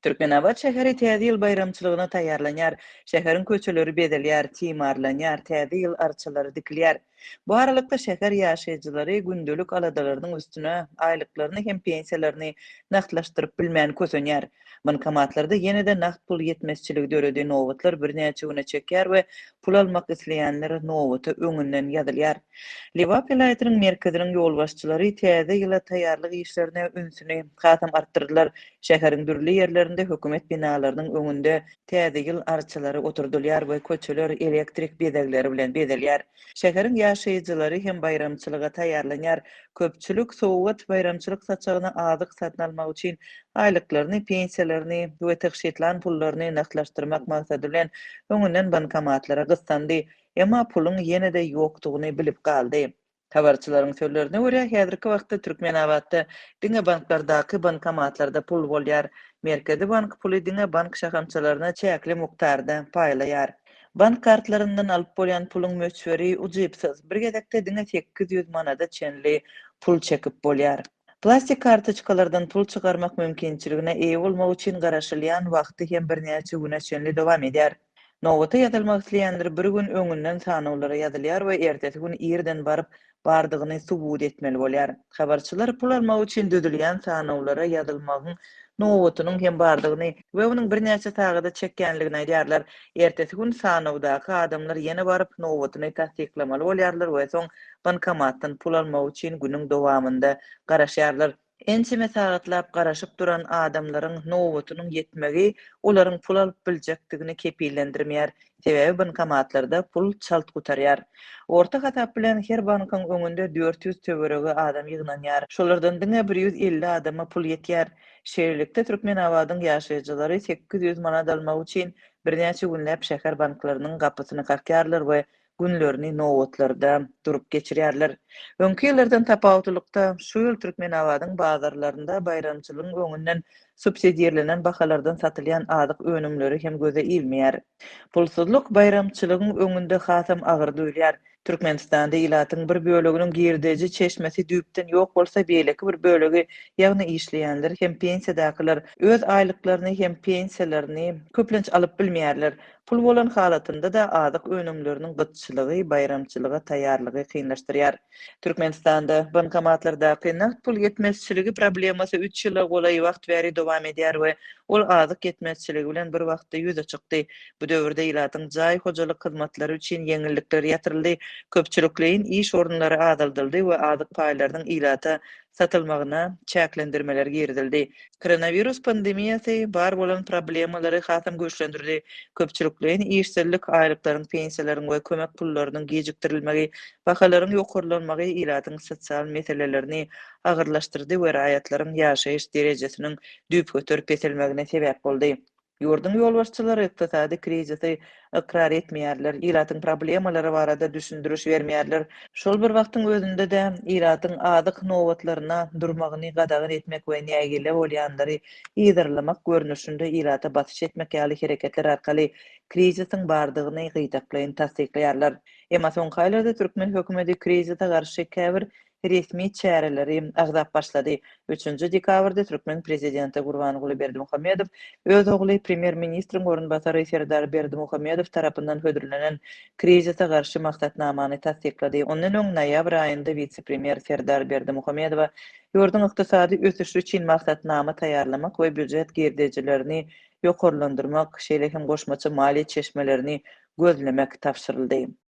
Türkmenabat şäheri Täze ýyl baýramçylygyna taýýarlanýar. Şäheriň köçeleri bezelýär, timarlanýar, Täze ýyl arçalary dikilýär. Bu aralykda şäher ýaşaýjylary gündelik aladalarynyň üstüne aýlyklaryny hem pensiýalaryny nagtlaşdyryp bilmän kösenýär. Bankomatlarda ýene-de nagt pul ýetmezçiligi döredi, nobatlar birnäçe güne çekýär we pul almak isleýänler nobata öňünden ýazylýar. Lebap welaýatynyň merkeziniň ýolbaşçylary täze ýyla taýýarlyk işlerine ünsüni hasam artdyrdylar. Şäheriň dürli ýerlerinde hökümet binalarynyň öňünde täze ýyl arçalary oturdylýar we köçeler elektrik bezegleri bilen bezelýär. Şäheriň ýaşaýjylary hem baýramçylyga taýýarlanýar. Köpçülik sowgat baýramçylyk saçagyna azyk satyn almak üçin aýlyklaryny, pensiýalaryny we tygşytlan pullaryny nagtlaşdyrmak maksady bilen öňünden bankomatlara gyssandy. Emma puluň ýene-de ýokdugyny bilip galdy. Habarçylaryň sözlerine görä, häzirki wagtda Türkmenabatda diňe banklardaky bankomatlarda pul bolýar. Merkezi bank puly diňe bank şahamçalaryna çäkli mukdarda paýlaýar. Bank kartlaryndan alyp bolýan puluň möçberi ujypsyz, bir gezekde diňe 800 manada çenli pul çekip bolýar. Plastik kartoçkalardan pul çykarmak mümkinçiligine eýe bolmak üçin garaşylýan wagty hem birnäçe güne çenli dowam edýär. Nobata ýazylmak isleýänler bir gün öňünden sanawlara ýazylýar we ertesi gün irden baryp, bardygyny subut etmeli bolýar. Habarçylar pul almak üçin düzülýän sanawlara ýazylmagyň nobatynyň hem bardygyny we onuň birnäçe sagada çekýänligini aýdýarlar. Ertesi gün sanawdaky adamlar ýene baryp, nobatyny tassyklamaly bolýarlar we soň bankomatdan pul almak üçin günüň dowamynda garaşýarlar. Ençeme sagatlap garaşyp duran adamlaryň nobatynyň ýetmegi olaryň pul alyp biljekdigini kepillendirmeýär, sebäbi bankomatlarda pul çalt gutarýar. Orta hasap bilen her bankyň öňünde 400 töweregi adam ýygnanýar. Şolardan diňe 150 adama pul ýetýär. Şeýlelikde, Türkmenabadyň ýaşaýjylary 800 manat almak üçin birnäçe günläp şäher banklarynyň gapysyny kakýarlar we günlerini nobatlarda durup geçirýärler. Öňki ýyllardan tapawutlylykda, şu ýyl Türkmenabadyň bazarlarynda baýramçylygyň öňünden subsidirlenen bahalardan satylýan azyk önümleri hem göze ilmeýär. Pulsuzlyk baýramçylygyň öňünde hasam agyr duýulýar. Türkmenistanda ilatyň bir böleginiň girdeji çeşmesi düýpden ýok bolsa, beýleki bir bölegi, ýagny işleýänler hem pensiýadakylar öz aýlyklaryny hem pensiýalaryny köplenç alyp bilmeýärler. Pul bolan halatynda-da azyk önümleriniň gytçylygy baýramçylyga taýýarlygy kynlaşdyrýar. Türkmenistanda bankomatlardaky nagt pul ýetmezçiligi problemasy üç ýyla golaý wagt bäri dowam edýär we ol azyk ýetmezçiligi bilen bir wagtda ýüze çykdy. Bu döwürde ilatyň jaý hojalyk hyzmatlary üçin ýeňillikler ýatyryldy, köpçülikleýin iş orunlary azaldyldy we azyk paýlarynyň ilata satylmagyna çäklendirmeler girizildi. Koronawirus pandemiýasy bar bolan problemalary hasam güýçlendirdi. Köpçülikleýin işsizlik, aýlyklaryň, pensiýalaryň we kömek pullarynyň gijikdirilmegi, bahalaryň ýokarlanmagy ilatyň sosial meselelerini agyrlaşdyrdy we raýatlaryň ýaşaýyş derejesiniň düýpgöter peselmegine sebäp boldy. Ýurduň ýolbaşçylary ykdysady krizisi ykrar etmeýärler, ilatyň problemalary barada düşündiriş bermeýärler. Şol bir wagtyň özünde-de, ilatyň azyk nobatlaryna durmagyny gadagan etmek we nägile bolýanlary yzarlamak görnüşinde ilata basyş etmek ýaly hereketler arkaly krizisiň bardygyny gytaklaýyn tassyklaýarlar. Emma soňky aýlarda türkmen hökümeti krizise garşy käbir resmi çäreleri agzap başlady. Üçünji dekabrda türkmen prezidenti Gurbanguly Berdimuhamedow öz ogly, premýer-ministriň orunbasary Serdar Berdimuhamedow tarapyndan hödürlenen krizise garşy maksatnamany tassyklady. Ondan öň noýabr aýynda wise-premýer Serdar Berdimuhamedowa ýurduň ykdysady ösüşi üçin maksatnama taýýarlamak we býujet girdejilerini ýokarlandyrmak, şeýle hem goşmaça maliýe çeşmelerini gözlemek tabşyryldy.